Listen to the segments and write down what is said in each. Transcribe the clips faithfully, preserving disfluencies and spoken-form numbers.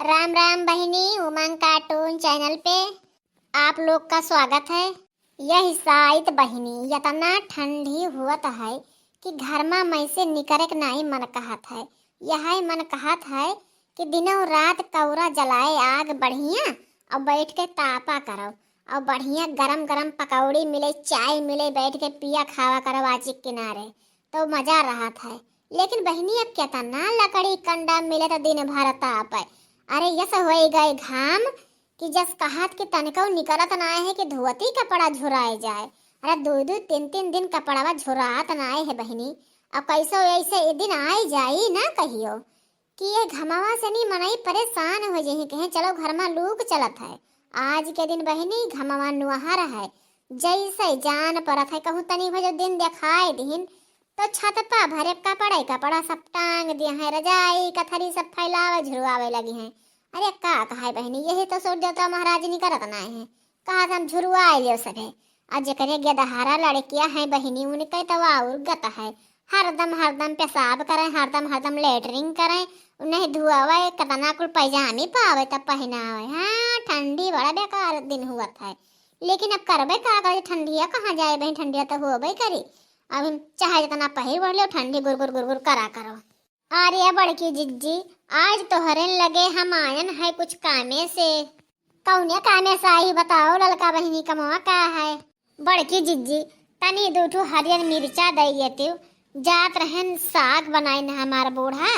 राम राम बहिनी, उमंग कार्टून चैनल पे आप लोग का स्वागत है। यह साइत बहिनी, इतना ठंडी हुअत है कि घर मा मैं से निकरे के नाई मन कहत है। यह मन कहत है कि दिनों रात कौरा जलाए आग बढ़िया और बैठ के तापा करो और बढ़िया गरम गरम पकौड़ी मिले, चाय मिले, बैठ के पिया खावा करो आची के किनारे, तो मजा रहत है। लेकिन बहिनी, अब केतना लकड़ी कंडा मिले तो दिन भर तापे। अरे यस होई गए घाम कि जस कहत कि तनिको निकरत नाय है कि धोती कपड़ा झुराए जाए। अरे दो दो तीन तीन दिन कपड़वा झुरात नाय है बहिनी। अब कैसो ऐसे ये दिन आए जाई ना कहियो कि ये घमवा से नी मनई परेशान हो जही, कहे चलो घर मा लूक चलत है। आज के दिन बहिनी घमवा नुहर है, जैसे जान परत है कहूँ तनी भजो दिन देखाए दिहिन तो छत पा भरे कपड़ा ही कपड़ा सब टांग दिए हैं, रजाई कथरी सब फैलावे झुरवावे लगी हैं। अरे का कहे बहिनी, यही तो सूर्य देवता महाराज नी करत नाय है, कहा हम झुरवाए लियो सभे। आ जेकरे गेदहारा लड़किया है बहिनी, उनके तो और गत है, हरदम हरदम पेशाब करे, हरदम हरदम लेटरिन करे, उन्हें धुआवे, कतना कुल पैजामी पावे तब पहनावे। हाँ, ठंडी बड़ा बेकार दिन हुअत है, लेकिन अब करबे का करे, ठंडिया कहाँ जाए बहिनी, ठंडिया तो होबे करी। अब हम चाहे जितना पहिर ओढ़ लो, ठंडी गुरगुर गुरगुर करा करो। अरे बड़की जिज्जी, आज तोहरे लगे हम आयन है कुछ कामे से। कौने कामे से आई बताओ ललका बहिनी, कमवा का है? बड़की जिज्जी, तनी दू ठो हरियर मिर्चा दे देतियो, जात रहन साग बनाइन हमार बूढ़ा,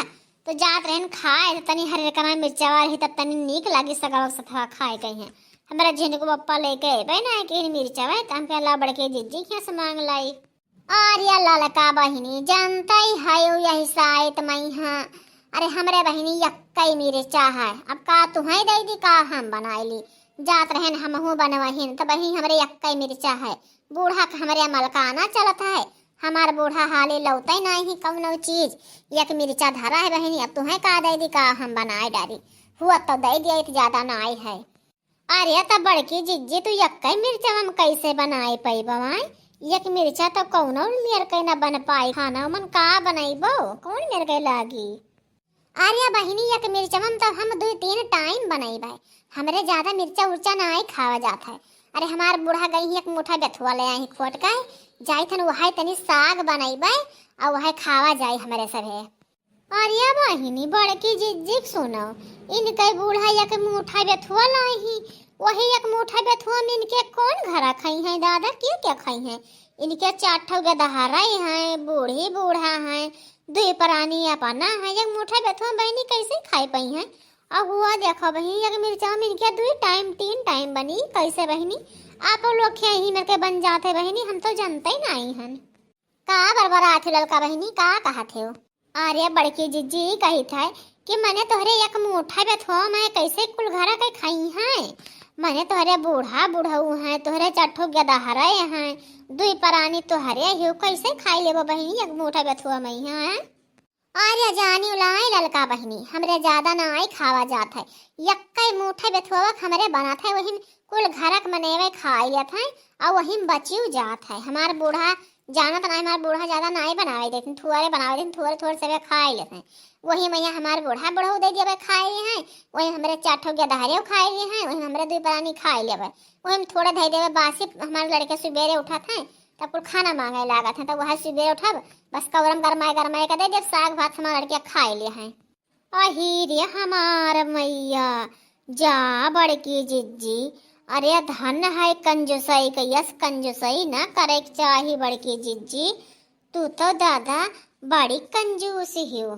तो जात रहन खाए, तो तनी हरियर कना मिर्चवा रही तब तनी नीक लागी सगवा सथवा खाए कहीं। हमारा झिंझुक बप्पा लेके अबे ना कि मिर्चवा, तो हम कहला बड़की जिज्जी के से मांग लाई। अरे ललका बहिनी, जानते है यही साइत मई है। अरे हमरे बहिनी यक्कई मिर्चा है, अब का तुहई दे दी का हम बनाई ली? जात रहन हमहू बनवहिन, तो बहिनी हमरे यक्कई मिर्चा है। बूढ़ा के हमरे मलकाना चलत है, हमार बूढ़ा हाली लौते नहीं कौनो चीज। एक मिर्चा धरा है बहिनी, अब तुहई का दे दी का हम बनाए डारी? हुआ तो दे दिया, इत ज्यादा नाई है। अरे त बड़की जिज्जी, तू यक्कई मिर्चवा में कैसे बनाए पइबो आय? एक मिर्चा तो कौनो मेर के न बन पाई। खाना मन का बनइबो, कौन मेर के लागी? अरे बहिनी, एक मिर्चवा में तो हम दू तीन टाइम बनइबे। हमरे ज्यादा मिर्चा उर्चा नाई खावा जात है। अरे हमार बूढ़ा गई ही एक मुठा बेथुआ ले आई खोट के, जाई थन वहाई तनी साग बनइबे और वहाई खावा जाई हमरे सभे। अरे बहिनी, बड़की जिज्जी के सुनो, इनके बूढ़ा एक मुठा बेथुआ लाई ही, वही एक मुठा बेथुआ में इनके कौन घरा खाई हैं दादा, के के खाई हैं? इनके चार ठो गदहरा हैं, बूढ़ी बूढ़ा हैं, दुई प्राणी अपना है, एक मुठा बेथुआ बहिनी कैसे खाई पाई हैं? और हुआ देखो बहिनी, एक मिर्चा में इनके दुई टाइम तीन टाइम बनी, कैसे बहिनी? आप लोग के ही मेरे के बन जाते बहिनी, हम तो जानते ही नहीं हन। का बरबरात हो ललका बहिनी, का कहत हो? अरे बड़की जिज्जी कहित है कि मने तोहरे एक मुठा बेथुआ में कैसे कुल घरा के खाई हैं? मने तोहरे बूढ़ा बुढ़ऊ हैं, तोहरे चार ठो गदहरे हैं, दुई प्राणी तोहरे ही, कैसे खाई लेबो बहिनी एक मुठा बेथुआ में हैं? अरे जानी उलाई ललका बहिनी, हमरे ज्यादा नाई खावा जात है, यक्कई मुठा बेथुआ हमरे बनत है, वही कुल घरक मनेवे खाई लेत हैं, और वही बचियो जात है। हमार बूढ़ा जानत नाई, हमार बूढ़ा ज्यादा नाई बनावे देथिन, थोड़े बनावे देथिन, थोड़े थोड़े सबे खाई लेत हैं। वही मैया हमार बूढ़ा बुढ़ऊ दे देवे खाए हैं, वही हमरे चार ठो गदहरे खाए हैं, वही हमरे दुई प्राणी खाई लेवे, वही हम थोड़े धई देवे बासी, हमारे लड़के सुबेरे उठत हैं तब कुल खाना मांगे लागत हैं, तब वह सुबेरे उठब, बस कौरम गरमाए गरमाए के दे देब, साग भात हमार लड़के खाए ले हैं। अही रे हमार मैया, जा बड़की जिज्जी, अरे धन है कंजूसई के, यस कंजूसई ना करे के चाही बड़की जिज्जी, तू तो दादा बड़ी कंजूस हियो।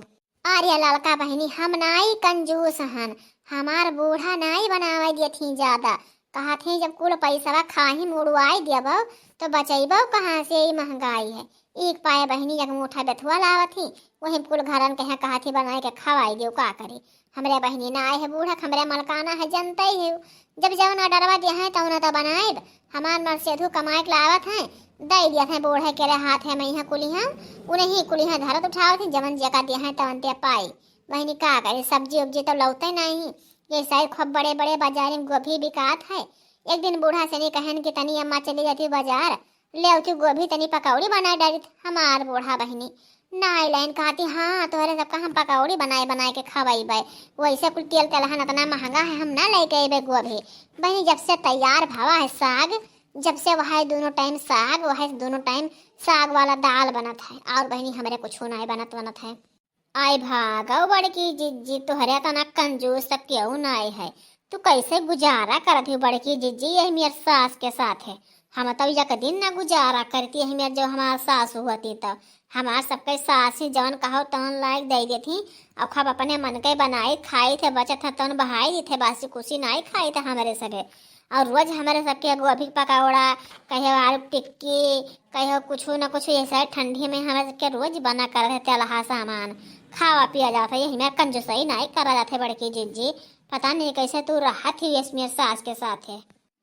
अरे ललका बहिनी, हम नाई कंजूस हन, हमार बूढ़ा नाई बनावे देत ही ज्यादा, कहत ही जब कुल पैसवा खाही में उड़वाई देबो तो बचैबो कहाँ से, ई महंगाई है। एक पाए बहिनी एक मुठा बेथुआ लावत ही, वही कुल घरन के यहाँ कहत ही बनाए के खवाई दियो, का करी? हमरे बहिनी ना आए है बूढ़ा, हमरे मलकाना है, जनते ही हो। जब जौन ऑर्डरवा दिया है तौन तो बनाएब। हमार मरसेधु कमाए के लावत है, दे दिया है बूढ़े के रे हाथ है, मैं यहाँ कुली हम, उन्हें ही कुली है धरत उठावत है, जवन जेका दिया है तवन ते पाई। बहिनी का करी, सब्जी उब्जी तो लौते नहीं। ये साइड खूब बड़े बड़े बाजारी में गोभी बिकात है। एक दिन बूढ़ा से नहीं कहन कि तनी अम्मा चली जाती बाजार, ले आती गोभी तनी पकौड़ी बनाए डाली। हमार बूढ़ा बहिनी नाई लाइन कहती, हाँ, तोहरे सबका हम पकौड़ी बनाए बनाए के खवइबे। वैसे कुल तेल तेलहन इतना महंगा है, हम ना लेके अइबे गोभी। बहिनी, जब से तैयार भवा है साग, जब से वह दोनों टाइम साग, वह दोनों टाइम साग वाला दाल बनत है, और बहिनी, हमरे कुछ नाई बनत बनत है। आई भागो बड़की जिज्जी, तोहरे तना कंजूस सब केहू नाई है। तू कैसे गुजारा करत हो बड़की जिज्जी यही मेर सास के साथ है? हम तो एक दिन ना गुजारा करती यही मेर जो हमार सास हुआती तो। हमार सबके सास ही जवन कहो तवन लाइक दे देती, और खूब अपने मन के बनाई खाई थे, बचत है तवन बहाई दी थे, बासी कुसी नाई खाई थे हमरे सगे। और रोज हमरे सबके गोभी के पकौड़ा, कहियो आलू के टिक्की, कहियो कुछ न कुछ, ऐसे ठंडी में हमरे सबके रोज बना करत है तेलहा सामान, खावा पिया जात है, यही में कंजूसई नाई करा जात है बड़की जिज्जी। पता नहीं कैसे तू रहत ही इस मेर सास के साथ है।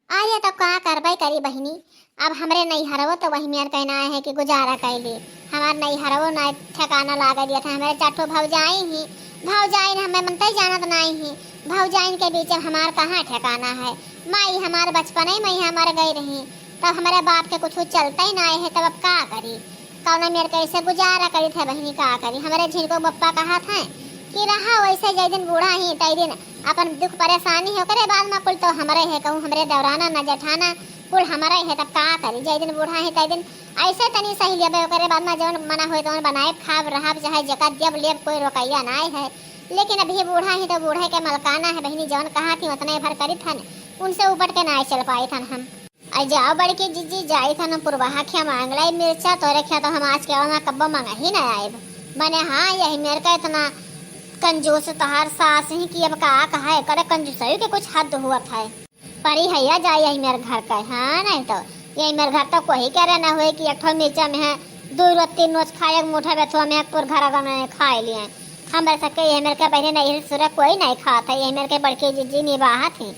अरे तो का करबे करी बहिनी, अब हमरे नैहरवो तो वही मेर कहना है कि गुजारा कैली। हमार नैहरवो ना ठिकाना लागे दिया था, हमरे चार ठो भौजाई ही, भौजाइन हमें मनते जानत नाई ही, भौजाइन के बीच में हमार कहाँ ठिकाना है। माई हमार बचपने में ही मर गई रही, तब हमरे बाप के कुछ चलते ही नाई है, तब अब का करी? कौना मेर कैसे गुजारा करी थे बहिनी, का करी? हमरे झिनको बप्पा कहा था कि रहा वैसे, जय दिन बूढ़ा ही तय दिन अपन दुख परेशानी है, ओकरे बाद में कुल तो हमरे है, कहूँ हमरे देवराना ना जेठाना, कुल हमरे है, तब का करी? जय दिन बूढ़ा ही तय दिन ऐसे तनी सही लेबे, ओकरे बाद में जौन मना होए तौन बनाए खाब रहब, चाहे जेका जब लेब, कोई रोकैया नाय है। लेकिन अभी बूढ़ा ही तो बूढ़े के मलकाना है बहिनी, जौन कहा थी उतने भर करी थन, उनसे उपट के नाय चल पाई थन हम। आई जाओ बड़की जिज्जी, जाई थन पुरवाहा खिया मांग लाई मिर्चा, तोरे खिया तो हम आज के बाद में कब्बो मांगा ही ना आएब। मने हाँ, यही मेर का इतना कंजूस तोहार सास ही कि अब का कहा, एकर कंजूसई के कुछ हद हुआ था। परी हैया जाई यही मेर घर का, हाँ, नहीं तो यही मेर घर तो कोई करे ना हुए कि एक ठो मिर्चा में है, दो रोज तीन रोज खाए, एक मुठा बेथुआ में एक पुर घर में खाए लिए। हमरे सबके यही मेर के बहने नहीं, ससुरा कोई नहीं खात है, यही मेर के बड़की जिज्जी निबाहत ही।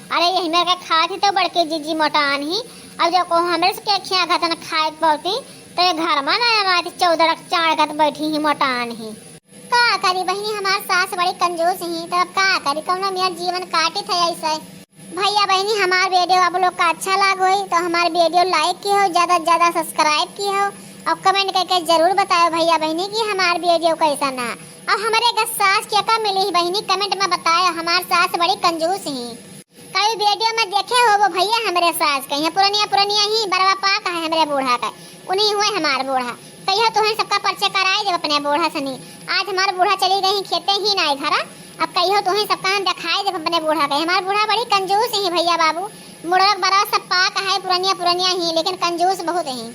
अरे यही मेर के खात ही तो बड़की जिज्जी मोटान ही, अब जो को हमरे सबके खिया घतन खाए पौती, तो ये घर में ना हमारी चौदह चार घत बैठी ही मोटान ही। का करी बहिनी, हमार सास बड़ी कंजूस ही, तब अब का करी, कौनो मेर जीवन काटित है ऐसे। भैया बहिनी, हमार वीडियो आप लोग का अच्छा लाग होई तो हमार वीडियो लाइक की हो, ज्यादा से ज्यादा सब्सक्राइब की हो, और कमेंट करके जरूर बताओ भैया बहिनी कि हमार वीडियो कैसा ना। और हमारे अगर सास के का मिली ही बहिनी, कमेंट में बताओ, हमार सास बड़ी कंजूस ही। कई वीडियो में देखे हो वो भैया हमरे सास कहिए पुरनिया पुरनिया ही बरवा पाक है हमरे बूढ़ा का, उन्हीं हुए हमार बूढ़ा। कहियो तुहें सबका परिचय कराए जब अपने बूढ़ा सनी। आज हमार बूढ़ा चली गई खेते ही ना घरा, अब कहियो तुहें सबका हम दिखाए जब अपने बूढ़ा के। हमार बूढ़ा बड़ी कंजूस ही भैया बाबू, मुड़वा बरवा सब पाक है पुरनिया पुरनिया ही, लेकिन कंजूस बहुत ही।